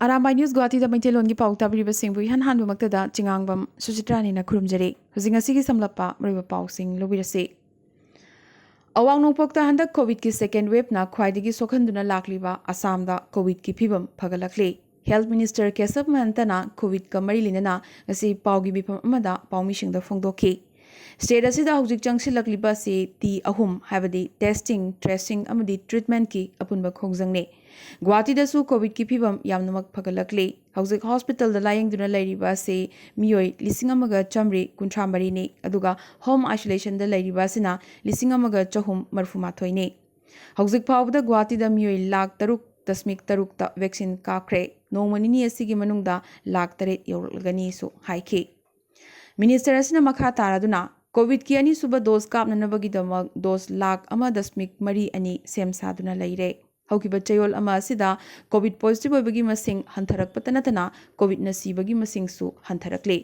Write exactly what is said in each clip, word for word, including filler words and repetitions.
Arambai news ꯒꯨꯋꯥꯍꯥꯇꯤꯗ ꯃꯩꯇꯩꯂꯣꯟꯒꯤ ꯄꯥꯎ ꯇꯥꯕꯤꯔꯤꯕꯁꯤꯡꯕꯨ ꯏꯍꯥꯟ ꯍꯥꯟꯕꯃꯛꯇꯗ ꯆꯤꯉꯥꯡꯕꯝ ꯁꯨꯆꯤꯇ꯭ꯔꯥꯅꯤꯅ ꯈꯨꯔꯨꯝꯖꯔꯤ꯫ ꯍꯧꯖꯤꯛ ꯉꯁꯤꯒꯤ ꯁꯝꯂꯞꯄ ꯃꯔꯨꯑꯣꯏꯕ ꯄꯥꯎꯁꯤꯡ ꯂꯧꯕꯤꯔꯁꯤ꯫ ꯑꯋꯥꯡ ꯅꯣꯡꯄꯣꯛꯇ ꯍꯟꯗꯛ ꯀꯣꯚꯤꯗꯀꯤ ꯁꯦꯀꯦꯟ ꯋꯦꯕꯅ ꯈ꯭ꯋꯥꯏꯗꯒꯤ ꯁꯣꯛꯍꯟꯗꯨꯅ ꯂꯥꯛꯂꯤꯕ ꯑꯁꯥꯝꯗ ꯀꯣꯚꯤꯗꯀꯤ ꯐꯤꯕꯝ ꯐꯒꯠꯂꯛꯂꯤ꯫ ꯍꯦꯜꯊ ꯃꯤꯅꯤꯁꯇꯔ ꯀꯦꯁꯕ ꯃꯍꯟꯇꯅ ꯀꯣꯚꯤꯗꯀ ꯃꯔꯤ ꯂꯩꯅꯅ ꯉꯁꯤ ꯄꯥꯎꯒꯤ ꯃꯤꯐꯝ ꯑꯃꯗ ꯄꯥꯎꯃꯤꯁꯤꯡꯗ ꯐꯣꯡꯗꯣꯛꯈꯤ꯫ ꯁ꯭ꯇꯦꯠ ꯑꯁꯤꯗ ꯍꯧꯖꯤꯛ ꯆꯪꯁꯤꯜꯂꯛꯂꯤꯕ ꯑꯁꯤ ꯇꯤ ꯑꯍꯨꯝ, ꯍꯥꯏꯕꯗꯤ ꯇꯦꯁꯇꯤꯡ, ꯇ꯭ꯔꯦꯁꯤꯡ ꯑꯃꯗꯤ ꯇ꯭ꯔꯤꯠꯃꯦꯟꯠꯀꯤ ꯑꯄꯨꯟꯕ ꯈꯣꯡꯖꯪꯅꯤ꯫ ꯒꯨꯋꯥꯍꯥꯇꯤꯗꯁꯨ ꯀꯣꯚꯤꯗꯀꯤ ꯐꯤꯕꯝ ꯌꯥꯝꯅꯃꯛ ꯐꯒꯠꯂꯛꯂꯤ꯫ ꯍꯧꯖꯤꯛ ꯍꯣꯁꯄꯤꯇꯥꯜꯗ ꯂꯥꯌꯦꯡꯗꯨꯅ ꯂꯩꯔꯤꯕ ꯑꯁꯤ ꯃꯤꯑꯣꯏ ꯂꯤꯁꯤꯡ ꯑꯃꯒ ꯆꯥꯃꯔꯤ ꯀꯨꯟꯊ꯭ꯔꯥ ꯃꯔꯤꯅꯤ, ꯑꯗꯨꯒ ꯍꯣꯝ ꯑꯥꯏꯁꯣꯂꯦꯁꯟꯗ ꯂꯩꯔꯤꯕ ꯑꯁꯤꯅ ꯂꯤꯁꯤꯡ ꯑꯃꯒ ꯆꯍꯨꯝ ꯃꯔꯤꯐꯨ ꯃꯥꯊꯣꯏꯅꯤ꯫ ꯍꯧꯖꯤꯛ ꯐꯥꯎꯕꯗ ꯒꯨꯋꯥꯍꯥꯇꯤꯗ ꯃꯤꯑꯣꯏ ꯂꯥꯈ ꯇꯔꯨꯛ ꯗꯁꯃꯤꯛ ꯇꯔꯨꯛꯇ ꯚꯦꯛꯁꯤꯟ ꯀꯥꯞꯈ꯭ꯔꯦ꯫ ꯅꯣꯡꯃ ꯅꯤꯅꯤ ꯑꯁꯤꯒꯤ ꯃꯅꯨꯡꯗ ꯂꯥꯈ ꯇꯔꯦꯠ ꯌꯧꯔꯛꯂꯒꯅꯤꯁꯨ ꯍꯥꯏꯈꯤ꯫ ꯃꯤꯅꯤꯁꯇꯔ ꯑꯁꯤꯅ ꯃꯈꯥ ꯇꯥꯔꯗꯨꯅ, ꯀꯣꯚꯤꯗꯀꯤ ꯑꯅꯤꯁꯨꯕ ꯗꯣꯁ ꯀꯥꯞꯅꯅꯕꯒꯤꯗꯃꯛ ꯗꯣꯁ ꯂꯥꯈ ꯑꯃ ꯗꯁꯃꯤꯛ ꯃꯔꯤ ꯑꯅꯤ ꯁꯦꯝ ꯁꯥꯗꯨꯅ ꯂꯩꯔꯦ꯫ ꯍꯧꯈꯤꯕ ꯆꯌꯣꯜ ꯑꯃ ꯑꯁꯤꯗ ꯀꯣꯚꯤꯗ ꯄꯣꯖꯤꯇꯤꯚ ꯑꯣꯏꯕꯒꯤ ꯃꯁꯤꯡ ꯍꯟꯊꯔꯛꯄꯇ ꯅꯠꯇꯅ ꯀꯣꯚꯤꯗꯅ ꯁꯤꯕꯒꯤ ꯃꯁꯤꯡꯁꯨ ꯍꯟꯊꯔꯛꯂꯤ꯫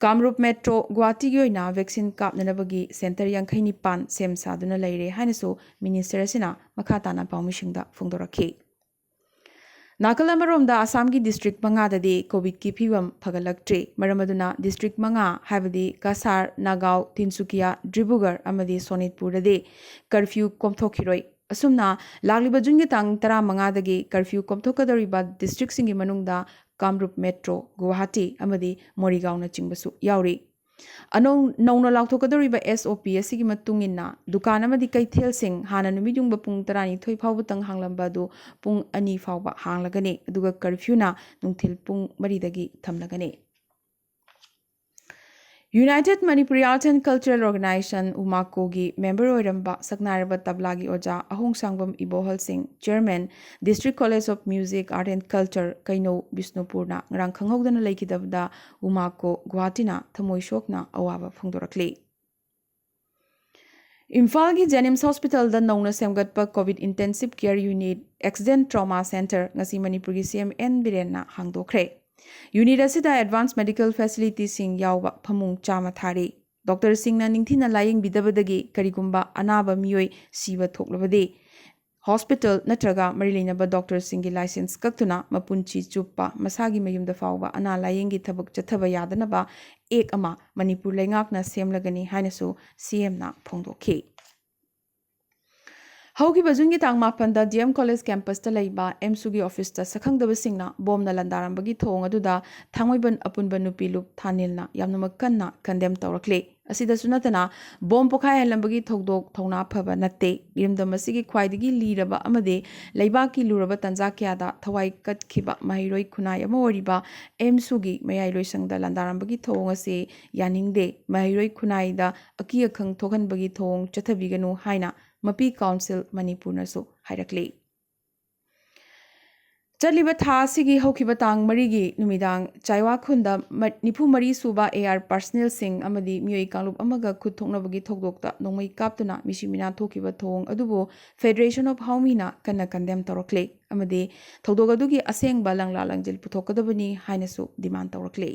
ꯀꯥꯝꯔꯨꯞ ꯃꯦꯇ꯭ꯔꯣ ꯒꯨꯋꯥꯍꯥꯇꯤꯒꯤ ꯑꯣꯏꯅ ꯚꯦꯛꯁꯤꯟ ꯀꯥꯞꯅꯅꯕꯒꯤ ꯁꯦꯟꯇꯔ ꯌꯥꯡꯈꯩ ꯅꯤꯄꯥꯟ ꯁꯦꯝ ꯁꯥꯗꯨꯅ ꯂꯩꯔꯦ ꯍꯥꯏꯅꯁꯨ ꯃꯤꯅꯤꯁꯇꯔ ꯑꯁꯤꯅ ꯃꯈꯥ ꯇꯥꯅ ꯄꯥꯎꯃꯤꯁꯤꯡꯗ ꯐꯣꯡꯗꯣꯔꯛꯈꯤ꯫ ꯅꯥꯀꯜ ꯑꯃꯔꯣꯝꯗ ꯑꯁꯥꯝꯒꯤ ꯗꯤꯁꯇ꯭ꯔꯤꯛ ꯃꯉꯥꯗꯗꯤ ꯀꯣꯚꯤꯗꯀꯤ ꯐꯤꯕꯝ ꯐꯒꯠꯂꯛꯇ꯭ꯔꯤ꯫ ꯃꯔꯝ ꯑꯗꯨꯅ ꯗꯤꯁꯇ꯭ꯔꯤꯛ ꯃꯉꯥ, ꯍꯥꯏꯕꯗꯤ ꯀꯁꯥꯔ, ꯅꯥꯒꯥꯎ, ꯇꯤꯟꯁꯨꯀꯤꯌꯥ, ꯗꯤꯕ꯭ꯔꯨꯒꯔ ꯑꯃꯗꯤ ꯁꯣꯅꯤꯠꯄꯨꯔꯗꯗꯤ ꯀꯔꯐ꯭ꯌꯨ ꯀꯣꯝꯊꯣꯛꯈꯤꯔꯣꯏ꯫ ꯑꯁꯨꯝꯅ ꯂꯥꯛꯂꯤꯕ ꯖꯨꯟꯒꯤ ꯇꯥꯡ ꯇꯔꯥꯃꯉꯥꯗꯒꯤ ꯀꯔꯐ꯭ꯌꯨ ꯀꯣꯝꯊꯣꯛꯀꯗꯧꯔꯤꯕ ꯗꯤꯁꯇ꯭ꯔꯤꯛꯁꯤꯡꯒꯤ ꯃꯅꯨꯡꯗ ꯀꯥꯝꯔꯨꯞ ꯃꯦꯇ꯭ꯔꯣ, ꯒꯨꯋꯥꯍꯥꯇꯤ ꯑꯃꯗꯤ ꯃꯣꯔꯤꯒꯥꯎꯅꯆꯤꯡꯕꯁꯨ ꯌꯥꯎꯔꯤ꯫ ꯑꯅꯧ-, ꯅꯧꯅ ꯂꯥꯎꯊꯣꯛꯀꯗꯧꯔꯤꯕ ꯑꯦꯁ ꯑꯣ ꯄꯤ ꯑꯁꯤꯒꯤ ꯃꯇꯨꯡ ꯏꯟꯅ ꯗꯨꯀꯥꯟ ꯑꯃꯗꯤ ꯀꯩꯊꯦꯜꯁꯤꯡ ꯍꯥꯟꯅ ꯅꯨꯃꯤꯠ ꯌꯨꯡꯕ ꯄꯨꯡ ꯇꯔꯥꯅꯤꯊꯣꯏ ꯐꯥꯎꯕꯇꯪ ꯍꯥꯡꯂꯝꯕ ꯑꯗꯨ ꯄꯨꯡ ꯑꯅꯤ ꯐꯥꯎꯕ ꯍꯥꯡꯂꯒꯅꯤ, ꯑꯗꯨꯒ ꯀꯔꯐ꯭ꯌꯨꯅ ꯅꯨꯡꯊꯤꯜ ꯄꯨꯡ ꯃꯔꯤꯗꯒꯤ ꯊꯝꯂꯒꯅꯤ꯫ United Manipuri Arts and Cultural Organization, ꯎꯃꯥꯀꯣꯒꯤ ꯃꯦꯝꯕꯔ ꯑꯣꯏꯔꯝꯕ ꯁꯛꯅꯥꯏꯔꯕ ꯇꯕ꯭ꯂꯥꯒꯤ ꯑꯣꯖꯥ Ahongshangbam Ibohal Singh, chairman, District College of Music, Art and Culture, Keinou, ꯕꯤꯁꯅꯨꯄꯨꯔꯅ ꯉꯔꯥꯡ ꯈꯪꯍꯧꯗꯅ ꯂꯩꯈꯤꯗꯕꯗ ꯎꯃꯥꯀꯣ ꯒꯨꯋꯥꯍꯥꯇꯤꯅ ꯊꯃꯣꯏ ꯁꯣꯛꯅ ꯑꯋꯥꯕ ꯐꯣꯡꯗꯣꯔꯛꯂꯤ꯫ ꯏꯝꯐꯥꯜꯒꯤ ꯖꯦꯅꯤꯝꯁ ꯍꯣꯁꯄꯤꯇꯥꯜꯗ ꯅꯧꯅ ꯁꯦꯝꯒꯠꯄ Covid intensive care unit, accident trauma centre, ꯉꯁꯤ ꯃꯅꯤꯄꯨꯔꯒꯤ ꯁꯤ ꯑꯦꯝ ꯑꯦꯟ ꯕꯤꯔꯦꯟꯅ ꯍꯥꯡꯗꯣꯛꯈ꯭ꯔꯦ꯫ ꯌꯨꯅꯤꯠ ꯑꯁꯤꯗ ꯑꯦꯗꯚꯥꯟꯁ ꯃꯦꯗꯤꯀꯦꯜ ꯐꯦꯁꯤꯂꯤꯇꯤꯁꯤꯡ ꯌꯥꯎꯕ ꯐꯃꯨꯡ ꯆꯥꯝꯃ ꯊꯥꯔꯤ꯫ ꯗꯣꯛꯇꯔꯁꯤꯡꯅ ꯅꯤꯡꯊꯤꯅ ꯂꯥꯌꯦꯡꯕꯤꯗꯕꯗꯒꯤ ꯀꯔꯤꯒꯨꯝꯕ ꯑꯅꯥꯕ ꯃꯤꯑꯣꯏ ꯁꯤꯕ ꯊꯣꯛꯂꯕꯗꯤ, ꯍꯣꯁꯄꯤꯇꯥꯜ ꯅꯠꯇ꯭ꯔꯒ ꯃꯔꯤ ꯂꯩꯅꯕ ꯗꯣꯛꯇꯔꯁꯤꯡꯒꯤ ꯂꯥꯏꯁꯦꯟꯁ ꯀꯛꯇꯨꯅ ꯃꯄꯨꯟꯁꯤ ꯆꯨꯞꯄ ꯃꯁꯥꯒꯤ ꯃꯌꯨꯝꯗ ꯐꯥꯎꯕ ꯑꯅꯥ ꯂꯥꯌꯦꯡꯒꯤ ꯊꯕꯛ ꯆꯠꯊꯕ ꯌꯥꯗꯅꯕ ꯑꯦꯛ ꯑꯃ ꯃꯅꯤꯄꯨꯔ ꯂꯩꯉꯥꯛꯅ ꯁꯦꯝꯂꯒꯅꯤ ꯍꯥꯏꯅꯁꯨ ꯁꯤ ꯑꯦꯝꯅ ꯐꯣꯡꯗꯣꯛꯈꯤ꯫ ꯍꯧꯈꯤꯕ ꯖꯨꯟꯒꯤ ꯇꯥꯡ ꯃꯥꯄꯟꯗ ꯗꯤ ꯑꯦꯝ ꯀꯣꯂꯦꯖ ꯀꯦꯝꯄꯁꯇ ꯂꯩꯕ ꯑꯦꯝꯁꯨꯒꯤ ꯑꯣꯐꯤꯁꯇ ꯁꯛꯈꯪꯗꯕꯁꯤꯡꯅ ꯕꯣꯝꯅ ꯂꯥꯟꯗꯥꯔꯝꯕꯒꯤ ꯊꯧꯑꯣꯡ ꯑꯗꯨꯗ ꯊꯥꯡꯃꯩꯕꯟ ꯑꯄꯨꯟꯕ ꯅꯨꯄꯤ ꯂꯨꯞ ꯊꯥꯅꯤꯜꯅ ꯌꯥꯝꯅꯃꯛ ꯀꯟꯅ ꯀꯟꯗꯦꯝ ꯇꯧꯔꯛꯂꯤ꯫ ꯑꯁꯤꯗꯁꯨ ꯅꯠꯇꯅ ꯕꯣꯝ ꯄꯣꯈꯥꯏꯍꯜꯂꯝꯕꯒꯤ ꯊꯧꯗꯣꯛ ꯊꯧꯅꯥ ꯐꯕ ꯅꯠꯇꯦ꯫ ꯏꯔꯝꯗꯝ ꯑꯁꯤꯒꯤ ꯈ꯭ꯋꯥꯏꯗꯒꯤ ꯂꯤꯔꯕ ꯑꯃꯗꯤ ꯂꯩꯕꯥꯛꯀꯤ ꯂꯨꯔꯕ ꯇꯥꯟꯖꯥ ꯀꯌꯥꯗ ꯊꯋꯥꯏ ꯀꯠꯈꯤꯕ ꯃꯍꯩꯔꯣꯏ ꯈꯨꯟꯅꯥꯏ ꯑꯃ ꯑꯣꯏꯔꯤꯕ ꯑꯦꯝꯁꯨꯒꯤ ꯃꯌꯥꯏ ꯂꯣꯏꯁꯪꯗ ꯂꯥꯟꯗꯥꯔꯝꯕꯒꯤ ꯊꯧꯑꯣꯡ ꯑꯁꯤ ꯌꯥꯅꯤꯡꯗꯦ꯫ ꯃꯍꯩꯔꯣꯏ ꯈꯨꯟꯅꯥꯏꯗ ꯑꯀꯤ ꯑꯈꯪ ꯊꯣꯛꯍꯟꯕꯒꯤ ꯊꯧꯑꯣꯡ ꯆꯠꯊꯕꯤꯒꯅꯨ ꯍꯥꯏꯅ ꯃꯄꯤ ꯀꯥꯎꯟꯁꯤꯜ ꯃꯅꯤꯄꯨꯔꯅꯁꯨ ꯍꯥꯏꯔꯛꯂꯤ꯫ ꯆꯠꯂꯤꯕ ꯊꯥ ꯑꯁꯤꯒꯤ ꯍꯧꯈꯤꯕ ꯇꯥꯡ ꯃꯔꯤꯒꯤ ꯅꯨꯃꯤꯗꯥꯡ ꯆꯥꯏꯋꯥ ꯈꯨꯟꯗ ꯃ-, ꯅꯤꯐꯨ ꯃꯔꯤ ꯁꯨꯕ ꯑꯦ ꯑꯥꯔ ꯄꯥꯔꯁꯅꯦꯜꯁꯤꯡ ꯑꯃꯗꯤ ꯃꯤꯑꯣꯏ ꯀꯥꯡꯂꯨꯞ ꯑꯃꯒ ꯈꯨꯠ ꯊꯣꯛꯅꯕꯒꯤ ꯊꯧꯗꯣꯛꯇ ꯅꯣꯡꯃꯩ ꯀꯥꯞꯇꯨꯅ ꯃꯤꯁꯤ ꯃꯤꯅꯥ ꯊꯣꯛꯈꯤꯕ ꯊꯧꯑꯣꯡ ꯑꯗꯨꯕꯨ ꯐꯦꯗꯔꯦꯁꯟ ꯑꯣꯐ ꯍꯥꯎꯃꯤꯅ ꯀꯟꯅ ꯀꯟꯗꯦꯝ ꯇꯧꯔꯛꯂꯤ ꯑꯃꯗꯤ ꯊꯧꯗꯣꯛ ꯑꯗꯨꯒꯤ ꯑꯁꯦꯡꯕ ꯂꯪꯂꯥ ꯂꯪꯖꯤꯜ ꯄꯨꯊꯣꯛꯀꯗꯕꯅꯤ ꯍꯥꯏꯅꯁꯨ ꯗꯤꯃꯥꯟ ꯇꯧꯔꯛꯂꯤ꯫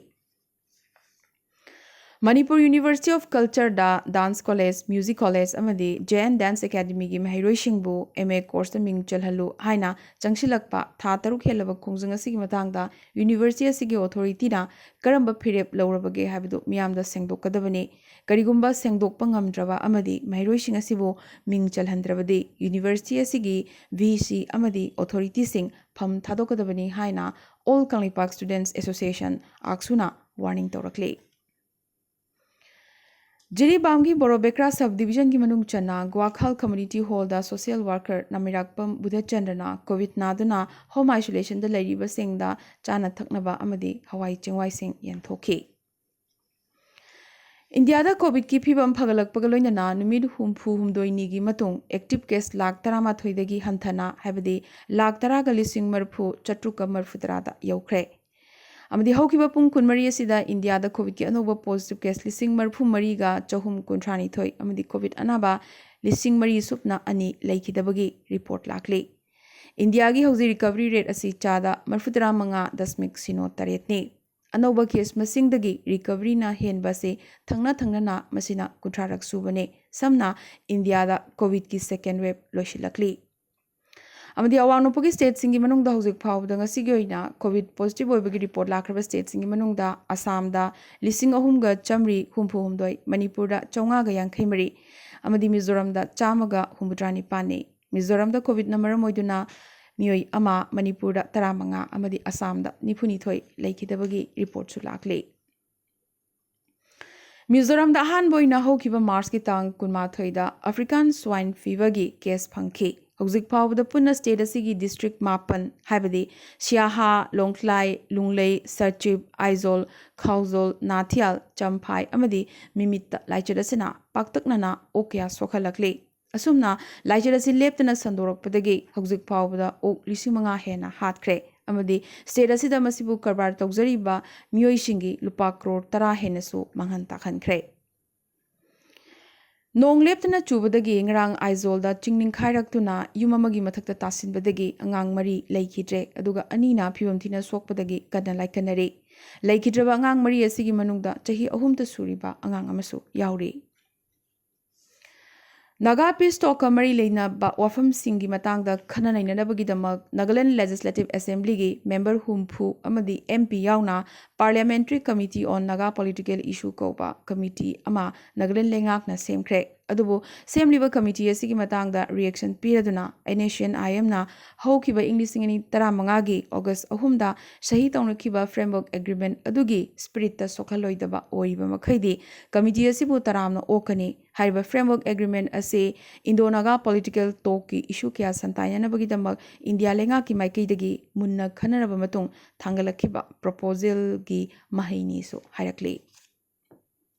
ꯃꯅꯤꯄꯨꯔ ꯌꯨꯅꯤꯚꯔꯁꯤꯇꯤ ꯑꯣꯐ ꯀꯜꯆꯔꯗ ꯗꯥꯟꯁ ꯀꯣꯂꯦꯖ, ꯃ꯭ꯌꯨꯖꯤꯛ ꯀꯣꯂꯦꯖ ꯑꯃꯗꯤ ꯖꯦ ꯑꯦꯟ ꯗꯥꯟꯁ ꯑꯦꯀꯥꯗꯃꯤꯒꯤ ꯃꯍꯩꯔꯣꯏꯁꯤꯡꯕꯨ ꯑꯦꯝ ꯑꯦ ꯀꯣꯔꯁꯇ ꯃꯤꯡ ꯆꯜꯍꯜꯂꯨ ꯍꯥꯏꯅ ꯆꯪꯁꯤꯜꯂꯛꯄ ꯊꯥ ꯇꯔꯨꯛ ꯍꯦꯜꯂꯕ ꯈꯣꯡꯖꯪ ꯑꯁꯤꯒꯤ ꯃꯇꯥꯡꯗ ꯌꯨꯅꯤꯚꯔꯁꯤꯇꯤ ꯑꯁꯤꯒꯤ ꯑꯣꯊꯣꯔꯤꯇꯤꯅ ꯀꯔꯝꯕ ꯐꯤꯔꯦꯞ ꯂꯧꯔꯕꯒꯦ ꯍꯥꯏꯕꯗꯨ ꯃꯤꯌꯥꯝꯗ ꯁꯦꯡꯗꯣꯛꯀꯗꯕꯅꯤ꯫ ꯀꯔꯤꯒꯨꯝꯕ ꯁꯦꯡꯗꯣꯛꯄ ꯉꯝꯗ꯭ꯔꯕ ꯑꯃꯗꯤ ꯃꯍꯩꯔꯣꯏꯁꯤꯡ ꯑꯁꯤꯕꯨ ꯃꯤꯡ ꯆꯜꯍꯟꯗ꯭ꯔꯕꯗꯤ ꯌꯨꯅꯤꯚꯔꯁꯤꯇꯤ ꯑꯁꯤꯒꯤ ꯚꯤ ꯁꯤ ꯑꯃꯗꯤ ꯑꯣꯊꯣꯔꯤꯇꯤꯁꯤꯡ ꯐꯝ ꯊꯥꯗꯣꯛꯀꯗꯕꯅꯤ ꯍꯥꯏꯅ ꯑꯣꯜ ꯀꯪꯂꯩꯄꯥꯛ ꯁ꯭ꯇꯨꯗꯦꯟꯠꯁ ꯑꯦꯁꯣꯁꯤꯌꯦꯁꯟ, ꯑꯥꯛꯁꯨꯅ ꯋꯥꯔꯅꯤꯡ ꯇꯧꯔꯛꯂꯤ꯫ ꯖꯤꯔꯤꯕꯥꯝꯒꯤ ꯕꯣꯔꯣꯕꯦꯀ꯭ꯔꯥ ꯁꯕ ꯗꯤꯕꯤꯖꯟꯒꯤ ꯃꯅꯨꯡ ꯆꯟꯅ ꯒ꯭ꯋꯥꯈꯥꯜ ꯀꯝꯃ꯭ꯌꯨꯅꯤꯇꯤ ꯍꯣꯜꯗ ꯁꯣꯁꯤꯌꯦꯜ ꯋꯥꯔꯀꯔ ꯅꯥꯃꯤꯔꯥꯛꯄꯝ ꯕꯨꯙꯆꯟꯗ꯭ꯔꯅ ꯀꯣꯚꯤꯗ ꯅꯥꯗꯨꯅ ꯍꯣꯝ ꯑꯥꯏꯁꯣꯂꯦꯁꯟꯗ ꯂꯩꯔꯤꯕꯁꯤꯡꯗ ꯆꯥꯅ ꯊꯛꯅꯕ ꯑꯃꯗꯤ ꯍꯋꯥꯏ ꯆꯦꯡꯋꯥꯏꯁꯤꯡ ꯌꯦꯟꯊꯣꯛꯈꯤ꯫ ꯏꯟꯗꯤꯌꯥꯗ ꯀꯣꯚꯤꯗꯀꯤ ꯐꯤꯚꯝ ꯐꯒꯠꯂꯛꯄꯒ ꯂꯣꯏꯅꯅ ꯅꯨꯃꯤꯠ ꯍꯨꯝꯐꯨ ꯍꯨꯝꯗꯣꯏꯅꯤꯒꯤ ꯃꯇꯨꯡ ꯑꯦꯛꯇꯤꯚ ꯀꯦꯁ ꯂꯥꯈ ꯇꯔꯥꯃꯥꯊꯣꯏꯗꯒꯤ ꯍꯟꯊꯅ, ꯍꯥꯏꯕꯗꯤ ꯂꯥꯈ ꯇꯔꯥꯒ ꯂꯤꯁꯤꯡ ꯃꯔꯤꯐꯨ ꯆꯥꯇ꯭ꯔꯨꯛꯀ ꯃꯔꯤꯐꯨ ꯇꯔꯥꯗ ꯌꯧꯈ꯭ꯔꯦ꯫ ꯑꯃꯗꯤ ꯍꯧꯈꯤꯕ ꯄꯨꯡ ꯀꯨꯟꯃꯔꯤ ꯑꯁꯤꯗ ꯏꯟꯗꯤꯌꯥꯗ ꯀꯣꯚꯤꯗꯀꯤ ꯑꯅꯧꯕ ꯄꯣꯖꯤꯇꯤꯚ ꯀꯦꯁ ꯂꯤꯁꯤꯡ ꯃꯔꯤꯐꯨ ꯃꯔꯤꯒ ꯆꯍꯨꯝ ꯀꯨꯟꯊ꯭ꯔꯥ ꯅꯤꯊꯣꯏ ꯑꯃꯗꯤ ꯀꯣꯚꯤꯗ ꯑꯅꯥꯕ ꯂꯤꯁꯤꯡ ꯃꯔꯤ ꯁꯨꯞꯅ ꯑꯅꯤ ꯂꯩꯈꯤꯗꯕꯒꯤ ꯔꯤꯄꯣꯔꯠ ꯂꯥꯛꯂꯤ꯫ ꯏꯟꯗꯤꯌꯥꯒꯤ ꯍꯧꯖꯤꯛ ꯔꯤꯀꯚꯔꯤ ꯔꯦꯠ ꯑꯁꯤ ꯆꯥꯗ ꯃꯔꯤꯐꯨ ꯇꯔꯥ ꯃꯉꯥ ꯗꯁꯃꯤꯛ ꯁꯤꯅꯣ ꯇꯔꯦꯠꯅꯤ꯫ ꯑꯅꯧꯕ ꯀꯦꯁ ꯃꯁꯤꯡꯗꯒꯤ ꯔꯤꯀꯚꯔꯤꯅ ꯍꯦꯟꯕ ꯑꯁꯤ ꯊꯪꯅ ꯊꯪꯅꯅ ꯃꯁꯤꯅ ꯀꯨꯟꯊ꯭ꯔꯥꯔꯛ ꯁꯨꯕꯅꯤ꯫ ꯁꯝꯅ ꯏꯟꯗꯤꯌꯥꯗ ꯀꯣꯚꯤꯗꯀꯤ ꯁꯦꯀꯦꯟ ꯋꯦꯕ ꯂꯣꯏꯁꯤꯜꯂꯛꯂꯤ꯫ ꯑꯃꯗꯤ ꯑꯋꯥꯡ ꯅꯣꯡꯄꯣꯛꯀꯤ stateꯁꯤꯡꯒꯤ ꯃꯅꯨꯡꯗ ꯍꯧꯖꯤꯛ ꯐꯥꯎꯕꯗ ꯉꯁꯤꯒꯤ ꯑꯣꯏꯅ COVID positive ꯑꯣꯏꯕꯒꯤ report ꯂꯥꯛꯈ꯭ꯔꯕ stateꯁꯤꯡꯒꯤ ꯃꯅꯨꯡꯗ ꯑꯁꯥꯝꯗ ꯂꯤꯁꯤꯡ ꯑꯍꯨꯝꯒ ꯆꯥꯃꯔꯤ ꯍꯨꯝꯐꯨ ꯍꯨꯝꯗꯣꯏ, ꯃꯅꯤꯄꯨꯔꯗ ꯆꯥꯝꯃꯉꯥꯒ ꯌꯥꯡꯈꯩ ꯃꯔꯤ ꯑꯃꯗꯤ ꯃꯤꯖꯣꯔꯥꯝꯗ ꯆꯥꯝꯃꯒ ꯍꯨꯝꯐꯨꯇꯔꯥ ꯅꯤꯄꯥꯟꯅꯤ꯫ ꯃꯤꯖꯣꯔꯥꯝꯗ COVIDꯅ ꯃꯔꯝ ꯑꯣꯏꯗꯨꯅ ꯃꯤꯑꯣꯏ ꯑꯃ, ꯃꯅꯤꯄꯨꯔꯗ ꯇꯔꯥꯃꯉꯥ ꯑꯃꯗꯤ ꯑꯁꯥꯝꯗ ꯅꯤꯐꯨꯅꯤꯊꯣꯏ ꯂꯩꯈꯤꯗꯕꯒꯤ reportꯁꯨ ꯂꯥꯛꯂꯤ꯫ ꯃꯤꯖꯣꯔꯥꯝꯗ ꯑꯍꯥꯟꯕ ꯑꯣꯏꯅ ꯍꯧꯈꯤꯕ Marchꯀꯤ ꯇꯥꯡ ꯀꯨꯟꯃꯥꯊꯣꯏꯗ African Swine Feverꯒꯤ case ꯐꯪꯈꯤ꯫ ꯍꯧꯖꯤꯛ ꯐꯥꯎꯕꯗ ꯄꯨꯟꯅ state ꯑꯁꯤꯒꯤ district ꯃꯥꯄꯟ, ꯍꯥꯏꯕꯗꯤ ꯁꯤꯌꯥꯍꯥ, ꯂꯣꯡꯊ꯭ꯂꯥꯏ, ꯂꯨꯡꯂꯩ, ꯁꯔꯆꯤꯞ, ꯑꯥꯏꯖꯣꯜ, ꯈꯥꯎꯖꯣꯜ, ꯅꯥꯊꯤꯌꯥꯜ, ꯆꯝꯐꯥꯏ ꯑꯃꯗꯤ ꯃꯤꯃꯤꯠꯇ ꯂꯥꯏꯆꯠ ꯑꯁꯤꯅ ꯄꯥꯛꯇꯛꯅꯅ ꯑꯣꯛ ꯀꯌꯥ ꯁꯣꯛꯍꯜꯂꯛꯂꯤ꯫ ꯑꯁꯨꯝꯅ ꯂꯥꯏꯆꯠ ꯑꯁꯤ ꯂꯦꯞꯇꯅ ꯁꯟꯗꯣꯔꯛꯄꯗꯒꯤ ꯍꯧꯖꯤꯛ ꯐꯥꯎꯕꯗ ꯑꯣꯛ ꯂꯤꯁꯤꯡ ꯃꯉꯥ ꯍꯦꯟꯅ ꯍꯥꯠꯈ꯭ꯔꯦ ꯑꯃꯗꯤ state ꯑꯁꯤꯗ ꯃꯁꯤꯕꯨ ꯀꯔꯕꯥꯔ ꯇꯧꯖꯔꯤꯕ ꯃꯤꯑꯣꯏꯁꯤꯡꯒꯤ ꯂꯨꯄꯥ ꯀ꯭ꯔꯣꯔ ꯇꯔꯥ ꯍꯦꯟꯅꯁꯨ ꯃꯥꯡꯍꯟ ꯇꯥꯛꯍꯟꯈ꯭ꯔꯦ꯫ ꯅꯣꯡ ꯂꯦꯞꯇꯅ ꯆꯨꯕꯗꯒꯤ ꯉꯔꯥꯡ ꯑꯥꯏꯖꯣꯜꯗ ꯆꯤꯡ ꯅꯤꯡꯈꯥꯏꯔꯛꯇꯨꯅ ꯌꯨꯝ ꯑꯃꯒꯤ ꯃꯊꯛꯇ ꯇꯥꯁꯤꯟꯕꯗꯒꯤ ꯑꯉꯥꯡ ꯃꯔꯤ ꯂꯩꯈꯤꯗ꯭ꯔꯦ, ꯑꯗꯨꯒ ꯑꯅꯤꯅ ꯐꯤꯕꯝ ꯊꯤꯅ ꯁꯣꯛꯄꯗꯒꯤ ꯀꯟꯅ ꯂꯥꯏꯀꯠꯅꯔꯤ꯫ ꯂꯩꯈꯤꯗ꯭ꯔꯕ ꯑꯉꯥꯡ ꯃꯔꯤ ꯑꯁꯤꯒꯤ ꯃꯅꯨꯡꯗ ꯆꯍꯤ ꯑꯍꯨꯝꯇ ꯁꯨꯔꯤꯕ ꯑꯉꯥꯡ ꯑꯃꯁꯨ ꯌꯥꯎꯔꯤ꯫ ꯅꯥꯒꯥ peace talkꯀ ꯃꯔꯤ ꯂꯩꯅꯕ ꯋꯥꯐꯝꯁꯤꯡꯒꯤ ꯃꯇꯥꯡꯗ ꯈꯟꯅ ꯅꯩꯅꯅꯕꯒꯤꯗꯃꯛ Nagaland Legislative Assemblyꯒꯤ member ꯍꯨꯝꯐꯨ ꯑꯃꯗꯤ MP ꯌꯥꯎꯅ Parliamentary Committee on Naga Political Issue ꯀꯧꯕ committee ꯑꯃ ꯅꯥꯒꯥꯂꯦꯟ ꯂꯩꯉꯥꯛꯅ ꯁꯦꯝꯈ꯭ꯔꯦ꯫ ꯑꯗꯨꯕꯨ ꯁꯦꯝꯂꯤꯕ committee ꯑꯁꯤꯒꯤ ꯃꯇꯥꯡꯗ reaction ꯄꯤꯔꯗꯨꯅ NSCN-IMꯅ ꯍꯧꯈꯤꯕ ꯏꯪ ꯂꯤꯁꯤꯡ ꯑꯅꯤ ꯇꯔꯥꯃꯉꯥꯒꯤ August ꯑꯍꯨꯝꯗ ꯁꯍꯤ ꯇꯧꯅꯈꯤꯕ framework agreement ꯑꯗꯨꯒꯤ spiritꯇ ꯁꯣꯛꯍꯜꯂꯣꯏꯗꯕ ꯑꯣꯏꯔꯤꯕ ꯃꯈꯩꯗꯤ committee ꯑꯁꯤꯕꯨ ꯇꯔꯥꯝꯅ ꯑꯣꯛꯀꯅꯤ꯫ ꯍꯥꯏꯔꯤꯕ framework agreement ꯑꯁꯤ Indo-Naga political talkꯀꯤ issue ꯀꯌꯥ ꯁꯟꯇꯥꯏꯅꯅꯕꯒꯤꯗꯃꯛ ꯏꯟꯗꯤꯌꯥ ꯂꯩꯉꯥꯛꯀꯤ ꯃꯥꯏꯀꯩꯗꯒꯤ ꯃꯨꯟꯅ ꯈꯟꯅꯔꯕ ꯃꯇꯨꯡ ꯊꯥꯡꯒꯠꯂꯛꯈꯤꯕ proposalꯒꯤ ꯃꯍꯩꯅꯤꯁꯨ ꯍꯥꯏꯔꯛꯂꯤ꯫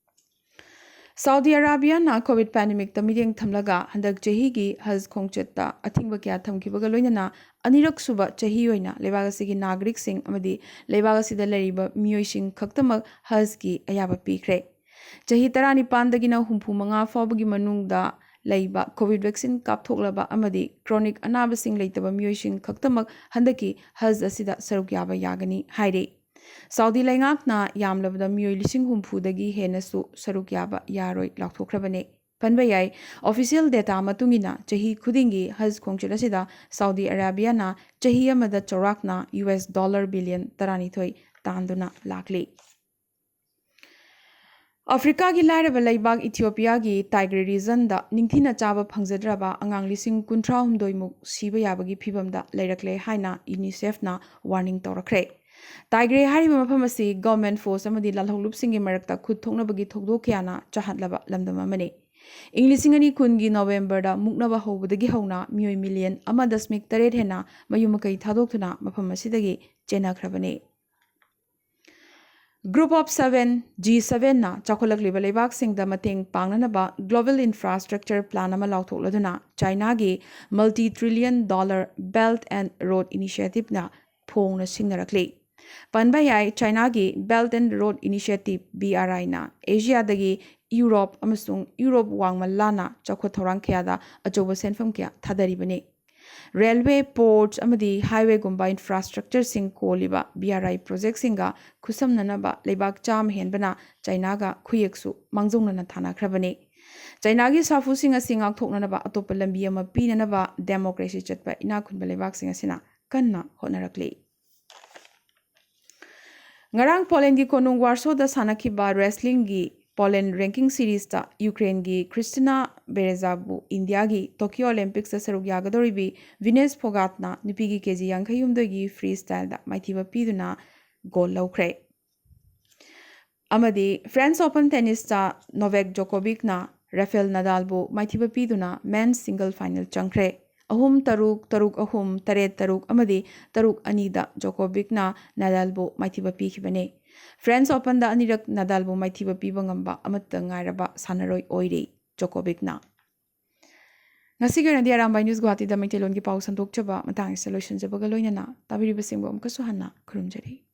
ꯁꯥꯎꯗꯤ ꯑꯔꯥꯕꯤꯌꯥꯅ COVID pandemicꯇ ꯃꯤꯠꯌꯦꯡ ꯊꯝꯂꯒ ꯍꯟꯗꯛ ꯆꯍꯤꯒꯤ ꯍꯖ ꯈꯣꯡꯆꯠꯇ ꯑꯊꯤꯡꯕ ꯀꯌꯥ ꯊꯝꯈꯤꯕꯒ ꯂꯣꯏꯅꯅ ꯑꯅꯤꯔꯛ ꯁꯨꯕ ꯆꯍꯤ ꯑꯣꯏꯅ ꯂꯩꯕꯥꯛ ꯑꯁꯤꯒꯤ ꯅꯥꯒꯔꯤꯛꯁꯤꯡ ꯑꯃꯗꯤ ꯂꯩꯕꯥꯛ ꯑꯁꯤꯗ ꯂꯩꯔꯤꯕ ꯃꯤꯑꯣꯏꯁꯤꯡ ꯈꯛꯇꯃꯛ ꯍꯖꯀꯤ ꯑꯌꯥꯕ ꯄꯤꯈ꯭ꯔꯦ꯫ ꯆꯍꯤ ꯇꯔꯥꯅꯤꯄꯥꯟꯗꯒꯤꯅ ꯍꯨꯝꯐꯨ ꯃꯉꯥ ꯐꯥꯎꯕꯒꯤ ꯃꯅꯨꯡꯗ ꯂꯩꯕ COVID vaccine ꯀꯥꯞꯊꯣꯛꯂꯕ ꯑꯃꯗꯤ chronic ꯑꯅꯥꯕꯁꯤꯡ ꯂꯩꯇꯕ ꯃꯤꯑꯣꯏꯁꯤꯡ ꯈꯛꯇꯃꯛ ꯍꯟꯗꯛꯀꯤ ꯍꯖ ꯑꯁꯤꯗ ꯁꯔꯨꯛ ꯌꯥꯕ ꯌꯥꯒꯅꯤ ꯍꯥꯏꯔꯤ꯫ ꯁꯥꯎꯗꯤ ꯂꯩꯉꯥꯛꯅ ꯌꯥꯝꯂꯕꯗ ꯃꯤꯑꯣꯏ ꯂꯤꯁꯤꯡ ꯍꯨꯝꯐꯨꯗꯒꯤ ꯍꯦꯟꯅꯁꯨ ꯁꯔꯨꯛ ꯌꯥꯕ ꯌꯥꯔꯣꯏ ꯂꯥꯎꯊꯣꯛꯈ꯭ꯔꯕꯅꯤ꯫ ꯄꯟꯕ ꯌꯥꯏ꯫ Official data ꯃꯇꯨꯡ ꯏꯟꯅ ꯆꯍꯤ ꯈꯨꯗꯤꯡꯒꯤ ꯍꯖ ꯈꯣꯡꯆꯠ ꯑꯁꯤꯗ ꯁꯥꯎꯗꯤ ꯑꯔꯥꯕꯤꯌꯥꯅ ꯆꯍꯤ ꯑꯃꯗ ꯆꯥꯎꯔꯥꯛꯅ ꯌꯨ ꯑꯦꯁ ꯗꯣꯂꯔ ꯕꯤꯂꯤꯌꯟ ꯇꯔꯥꯅꯤꯊꯣꯏ ꯇꯥꯟꯗꯨꯅ ꯂꯥꯛꯂꯤ꯫ ꯑꯐ꯭ꯔꯤꯀꯥꯒꯤ ꯂꯥꯏꯔꯕ ꯂꯩꯕꯥꯛ ꯏꯊꯤꯑꯣꯄꯤꯌꯥꯒꯤ ꯇꯥꯏꯒ꯭ꯔꯦ ꯔꯤꯖꯟꯗ ꯅꯤꯡꯊꯤꯅ ꯆꯥꯕ ꯐꯪꯖꯗ꯭ꯔꯕ ꯑꯉꯥꯡ ꯂꯤꯁꯤꯡ ꯀꯨꯟꯊ꯭ꯔꯥ ꯍꯨꯝꯗꯣꯏꯃꯨꯛ ꯁꯤꯕ ꯌꯥꯕꯒꯤ ꯐꯤꯕꯝꯗ ꯂꯩꯔꯛꯂꯦ ꯍꯥꯏꯅ ꯌꯨꯅꯤꯁꯦꯐꯅ ꯋꯥꯔꯅꯤꯡ ꯇꯧꯔꯛꯈ꯭ꯔꯦ꯫ ꯇꯥꯏꯒ꯭ꯔꯦ ꯍꯥꯏꯔꯤꯕ ꯃꯐꯝ ꯑꯁꯤ ꯒꯚꯔꯟꯃꯦꯟꯠ ꯐꯣꯔꯁ ꯑꯃꯗꯤ ꯂꯥꯜꯍꯧꯂꯨꯞꯁꯤꯡꯒꯤ ꯃꯔꯛꯇ ꯈꯨꯠ ꯊꯣꯛꯅꯕꯒꯤ ꯊꯧꯗꯣꯛ ꯀꯌꯥꯅ ꯆꯥꯍꯠꯂꯕ ꯂꯝꯗꯝ ꯑꯃꯅꯤ꯫ ꯏꯪ ꯂꯤꯁꯤꯡ ꯑꯅꯤ ꯀꯨꯟꯒꯤ ꯅꯣꯕꯦꯝꯕꯔꯗ ꯃꯨꯛꯅꯕ ꯍꯧꯕꯗꯒꯤ ꯍꯧꯅ ꯃꯤꯑꯣꯏ ꯃꯤꯂꯤꯌꯟ ꯑꯃ ꯗꯁꯃꯤꯛ ꯇꯔꯦꯠ ꯍꯦꯟꯅ ꯃꯌꯨꯝ ꯃꯀꯩ ꯊꯥꯗꯣꯛꯇꯨꯅ ꯃꯐꯝ ꯑꯁꯤꯗꯒꯤ ꯆꯦꯟꯅꯈ꯭ꯔꯕꯅꯤ꯫ Group of Seven, ꯖꯤ ꯁꯚꯦꯟꯅ ꯆꯥꯎꯈꯠꯂꯛꯂꯤꯕ ꯂꯩꯕꯥꯛꯁꯤꯡꯗ ꯃꯇꯦꯡ ꯄꯥꯡꯅꯅꯕ global infrastructure plan ꯑꯃ ꯂꯥꯎꯊꯣꯛꯂꯗꯨꯅ ꯆꯥꯏꯅꯥꯒꯤ multi trillion dollar Belt and Road Initiativeꯅ ꯐꯣꯡꯅ ꯁꯤꯡꯅꯔꯛꯂꯤ꯫ ꯄꯟꯕ ꯌꯥꯏ, ꯆꯥꯏꯅꯥꯒꯤ Belt and Road Initiative, B R ꯑꯥꯏꯅ ꯑꯦꯁꯤꯌꯥꯗꯒꯤ ꯌꯨꯔꯣꯞ ꯑꯃꯁꯨꯡ ꯌꯨꯔꯣꯞ ꯋꯥꯡꯃ ꯂꯥꯟꯅ ꯆꯥꯎꯈꯠ ꯊꯧꯔꯥꯡ ꯀꯌꯥꯗ ꯑꯆꯧꯕ ꯁꯦꯟꯐꯝ ꯀꯌꯥ ꯊꯥꯗꯔꯤꯕꯅꯤ꯫ ꯔꯦꯜꯋꯦ, ꯄꯣꯔꯠꯁ ꯑꯃꯗꯤ ꯍꯥꯏꯋꯦꯒꯨꯝꯕ ꯏꯟꯐ꯭ꯔꯥꯁ꯭ꯇ꯭ꯔꯛꯆꯔꯁꯤꯡ ꯀꯣꯜꯂꯤꯕ ꯕꯤ ꯑꯥꯔ ꯑꯥꯏ ꯄ꯭ꯔꯣꯖꯦꯛꯁꯤꯡꯒ ꯈꯨꯠꯁꯝꯅꯅꯕ ꯂꯩꯕꯥꯛ ꯆꯥꯝꯃ ꯍꯦꯟꯕꯅ ꯆꯥꯏꯅꯥꯒ ꯈꯨꯌꯦꯛꯁꯨ ꯃꯥꯡꯖꯧꯅꯅ ꯊꯥꯅꯈ꯭ꯔꯕꯅꯤ꯫ ꯆꯥꯏꯅꯥꯒꯤ ꯁꯥꯐꯨꯁꯤꯡ ꯑꯁꯤ ꯉꯥꯛꯊꯣꯛꯅꯅꯕ ꯑꯇꯣꯞꯄ ꯂꯝꯕꯤ ꯑꯃ ꯄꯤꯅꯅꯕ ꯗꯦꯃꯣꯀ꯭ꯔꯦꯁꯤ ꯆꯠꯄ ꯏꯅꯥꯛ ꯈꯨꯟꯕ ꯂꯩꯕꯥꯛꯁꯤꯡ ꯑꯁꯤꯅ ꯀꯟꯅ ꯍꯣꯠꯅꯔꯛꯂꯤ꯫ ꯉꯔꯥꯡ ꯄꯣꯂꯦꯟꯒꯤ ꯀꯣꯅꯨꯡ ꯋꯥꯔꯁꯣꯗ ꯁꯥꯟꯅꯈꯤꯕ ꯔꯦꯁꯂꯤꯡꯒꯤ ꯄꯣꯂꯦꯟ ꯔꯦꯡꯀꯤꯡ ꯁꯤꯔꯤꯖꯇ ꯌꯨꯀ꯭ꯔꯦꯟꯒꯤ ꯈ꯭ꯔꯤꯁꯇꯤꯅꯥ ꯕꯦꯔꯦꯖꯥꯕꯨ ꯏꯟꯗꯤꯌꯥꯒꯤ ꯇꯣꯀꯤꯌꯣ ꯑꯣꯂꯦꯝꯄꯤꯛꯁꯇ ꯁꯔꯨꯛ ꯌꯥꯒꯗꯧꯔꯤꯕꯤ ꯚꯤꯅꯦꯁ ꯐꯣꯒꯥꯠꯅ ꯅꯨꯄꯤꯒꯤ ꯀꯦ ꯖꯤ ꯌꯥꯡꯈꯩ ꯍꯨꯝꯗꯣꯏꯒꯤ ꯐ꯭ꯔꯤ ꯁ꯭ꯇꯥꯏꯜꯗ ꯃꯥꯏꯊꯤꯕ ꯄꯤꯗꯨꯅ ꯒꯣꯜ ꯂꯧꯈ꯭ꯔꯦ꯫ ꯑꯃꯗꯤ ꯐ꯭ꯔꯦꯟꯁ ꯑꯣꯄꯟ ꯇꯦꯅꯤꯁꯇ ꯅꯣꯚꯦꯛ ꯖꯣꯀꯣꯕꯤꯛꯅ ꯔꯥꯐꯦꯜ ꯅꯗꯥꯜꯕꯨ ꯃꯥꯏꯊꯤꯕ ꯄꯤꯗꯨꯅ ꯃꯦꯟꯁ ꯁꯤꯡꯒꯜ ꯐꯥꯏꯅꯦꯜ ꯆꯪꯈ꯭ꯔꯦ꯫ ꯑꯍꯨꯝ ꯇꯔꯨꯛ, ꯇꯔꯨꯛ ꯑꯍꯨꯝ, ꯇꯔꯦꯠ ꯇꯔꯨꯛ ꯑꯃꯗꯤ ꯇꯔꯨꯛ ꯑꯅꯤꯗ ꯖꯣꯀꯣꯕꯤꯛꯅ ꯅꯗꯥꯜꯕꯨ ꯃꯥꯏꯊꯤꯕ ꯄꯤꯈꯤꯕꯅꯤ꯫ ꯐ꯭ꯔꯦꯟꯁ ꯑꯣꯄꯟꯗ ꯑꯅꯤꯔꯛ ꯅꯗꯥꯜꯕꯨ ꯃꯥꯏꯊꯤꯕ ꯄꯤꯕ ꯉꯝꯕ ꯑꯃꯠꯇ ꯉꯥꯏꯔꯕ ꯁꯥꯟꯅꯔꯣꯏ ꯑꯣꯏꯔꯤ ꯖꯣꯀꯣꯕꯤꯛꯅ꯫ ꯉꯁꯤꯒꯤ ꯑꯣꯏꯅꯗꯤ ꯑꯔꯥꯝꯕꯥꯏ ꯅ꯭ꯌꯨꯁ ꯒꯨꯋꯥꯍꯥꯇꯤꯗ ꯃꯩꯇꯩꯂꯣꯟꯒꯤ ꯄꯥꯎ ꯁꯟꯗꯣꯛꯆꯕ ꯃꯇꯥꯡ ꯑꯁꯤꯗ ꯂꯣꯏꯁꯤꯟꯖꯕꯒ ꯂꯣꯏꯅꯅ ꯇꯥꯕꯤꯔꯤꯕꯁꯤꯡꯕꯨ ꯑꯃꯨꯛꯀꯁꯨ ꯍꯟꯅ ꯈꯨꯔꯨꯝꯖꯔꯤ꯫